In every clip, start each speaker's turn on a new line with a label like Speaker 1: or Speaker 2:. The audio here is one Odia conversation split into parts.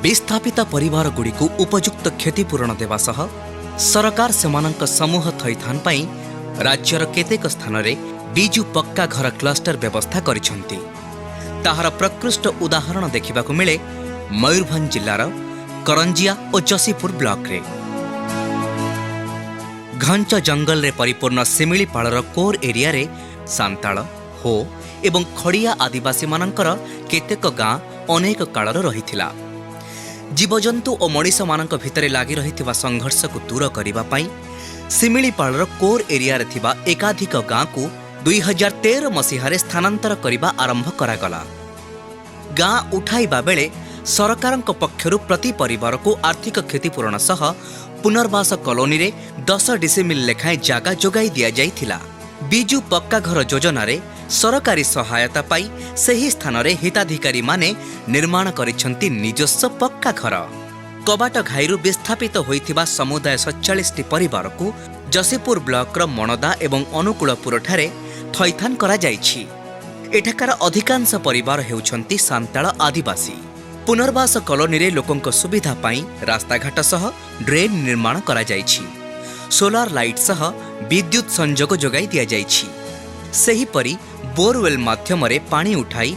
Speaker 1: ବିସ୍ଥାପିତ ପରିବାରଗୁଡ଼ିକୁ ଉପଯୁକ୍ତ କ୍ଷତିପୂରଣ ଦେବା ସହ ସରକାର ସେମାନଙ୍କ ସମୂହ ଥଇଥାନ ପାଇଁ ରାଜ୍ୟର କେତେକ ସ୍ଥାନରେ ବିଜୁ ପକ୍କା ଘର କ୍ଲଷ୍ଟର ବ୍ୟବସ୍ଥା କରିଛନ୍ତି। ତାହାର ପ୍ରକୃଷ୍ଟ ଉଦାହରଣ ଦେଖିବାକୁ ମିଳେ ମୟୂରଭଞ୍ଜ ଜିଲ୍ଲାର କରଞ୍ଜିଆ ଓ ଯଶୀପୁର ବ୍ଲକରେ। ଘଞ୍ଚ ଜଙ୍ଗଲରେ ପରିପୂର୍ଣ୍ଣ ଶିମିଳିପାଳର କୋର୍ ଏରିଆରେ ସାନ୍ତାଳ, ହୋ ଏବଂ ଖଡ଼ିଆ ଆଦିବାସୀମାନଙ୍କର କେତେକ ଗାଁ ଅନେକ କାଳର ରହିଥିଲା। ଜୀବଜନ୍ତୁ ଓ ମଣିଷମାନଙ୍କ ଭିତରେ ଲାଗି ରହିଥିବା ସଂଘର୍ଷକୁ ଦୂର କରିବା ପାଇଁ ଶିମିଳିପାଳର କୋର୍ ଏରିଆରେ ଥିବା ଏକାଧିକ ଗାଁକୁ 2013 ମସିହାରେ ସ୍ଥାନାନ୍ତର କରିବା ଆରମ୍ଭ କରାଗଲା। ଗାଁ ଉଠାଇବା ବେଳେ ସରକାରଙ୍କ ପକ୍ଷରୁ ପ୍ରତି ପରିବାରକୁ ଆର୍ଥିକ କ୍ଷତିପୂରଣ ସହ ପୁନର୍ବାସ କଲୋନୀରେ 10 ଡିସିମିଲ୍ ଲେଖାଏଁ ଜାଗା ଯୋଗାଇ ଦିଆଯାଇଥିଲା। ବିଜୁ ପକ୍କା ଘର ଯୋଜନାରେ ସରକାରୀ ସହାୟତା ପାଇ ସେହି ସ୍ଥାନରେ ହିତାଧିକାରୀମାନେ ନିର୍ମାଣ କରିଛନ୍ତି ନିଜସ୍ୱ ପକ୍କା ଘର। କବାଟ ଘାଇରୁ ବିସ୍ଥାପିତ ହୋଇଥିବା ସମୁଦାୟ 47ଟି ପରିବାରକୁ ଯଶୀପୁର ବ୍ଲକର ମଣଦା ଏବଂ ଅନୁକୂଳପୁରଠାରେ ଥଇଥାନ କରାଯାଇଛି। ଏଠାକାର ଅଧିକାଂଶ ପରିବାର ହେଉଛନ୍ତି ସାନ୍ତାଳ ଆଦିବାସୀ। ପୁନର୍ବାସ କଲୋନୀରେ ଲୋକଙ୍କ ସୁବିଧା ପାଇଁ ରାସ୍ତାଘାଟ ସହ ଡ୍ରେନ୍ ନିର୍ମାଣ କରାଯାଇଛି। ସୋଲାର ଲାଇଟ୍ ସହ ବିଦ୍ୟୁତ୍ ସଂଯୋଗ ଯୋଗାଇ ଦିଆଯାଇଛି। ସେହିପରି ବୋରୱେଲ୍ ମାଧ୍ୟମରେ ପାଣି ଉଠାଇ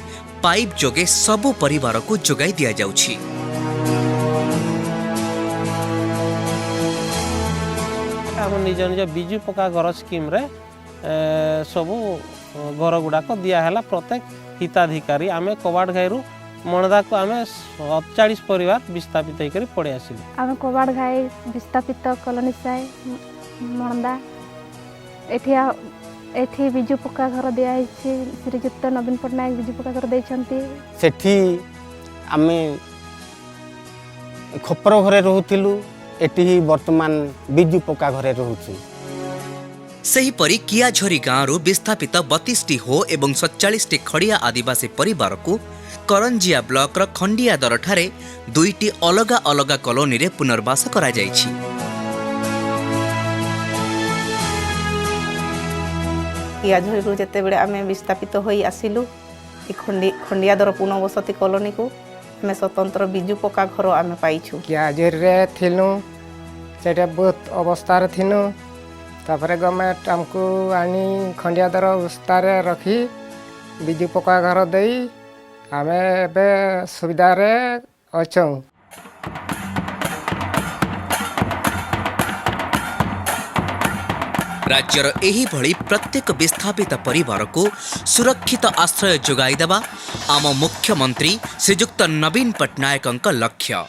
Speaker 1: ପାଇପ୍ ଯୋଗେ ସବୁ ପରିବାରକୁ ଯୋଗାଇ ଦିଆଯାଉଛି।
Speaker 2: ଆମ ନିଜ ନିଜ ବିଜୁ ପକ୍କା ଘର ସ୍କିମ୍ରେ ସବୁ ଘର ଗୁଡ଼ାକ ଦିଆହେଲା ପ୍ରତ୍ୟେକ ହିତାଧିକାରୀ। ଆମେ କବାଟ ଘାଇରୁ ମଣଦାକୁ ଆମେ 47 ପରିବାର ବିସ୍ଥାପିତ ହେଇକରି ପଳେଇ ଆସିଲୁ।
Speaker 3: ଆମେ କବାଟ ଘାଇ ବିସ୍ଥାପିତ କଲୋନୀ ସାହି ମଣଦା। ଏଠି ବିଜୁ ପକ୍କା ଘର ଦିଆହେଇଛି। ଶ୍ରୀଯୁକ୍ତ ନବୀନ ପଟ୍ଟନାୟକ ବିଜୁ ପକ୍କା ଘର ଦେଇଛନ୍ତି।
Speaker 4: ସେଠି ଆମେ ଖପର ଘରେ ରହୁଥିଲୁ, ଏଠି ବର୍ତ୍ତମାନ ବିଜୁ ପକ୍କା ଘରେ ରହୁଛୁ।
Speaker 1: ସେହିପରି କିଆଝରି ଗାଁରୁ ବିସ୍ଥାପିତ 32ଟି ହୋ ଏବଂ 47ଟି ଖଡ଼ିଆ ଆଦିବାସୀ ପରିବାରକୁ କରଞ୍ଜିଆ ବ୍ଲକର ଖଣ୍ଡିଆଦରଠାରେ ଦୁଇଟି ଅଲଗା ଅଲଗା କଲୋନୀରେ ପୁନର୍ବାସ କରାଯାଇଛି।
Speaker 5: କିଆଝରିରୁ ଯେତେବେଳେ ଆମେ ବିସ୍ଥାପିତ ହୋଇ ଆସିଲୁ ଏ ଖଣ୍ଡିଆଦର ପୁନଃବସତି କଲୋନୀକୁ, ଆମେ ସ୍ୱତନ୍ତ୍ର ବିଜୁ ପକ୍କା ଘର ଆମେ ପାଇଛୁ।
Speaker 6: କିଆଝରିରେ ଥିଲୁ, ସେଇଟା ବହୁତ ଅବସ୍ଥାରେ ଥିନୁ। ତାପରେ ଗଭର୍ଣ୍ଣମେଣ୍ଟ ଆମକୁ ଆଣି ଖଣ୍ଡିଆଦର ଅବସ୍ଥାରେ ରଖି ବିଜୁ ପକ୍କା ଘର ଦେଇ ଆମେ ଏବେ ସୁବିଧାରେ ଅଛୁଁ।
Speaker 1: ରାଜ୍ୟର ଏହିଭଳି ପ୍ରତ୍ୟେକ ବିସ୍ଥାପିତ ପରିବାରକୁ ସୁରକ୍ଷିତ ଆଶ୍ରୟ ଯୋଗାଇଦେବା ଆମ ମୁଖ୍ୟମନ୍ତ୍ରୀ ଶ୍ରୀଯୁକ୍ତ ନବୀନ ପଟ୍ଟନାୟକଙ୍କ ଲକ୍ଷ୍ୟ।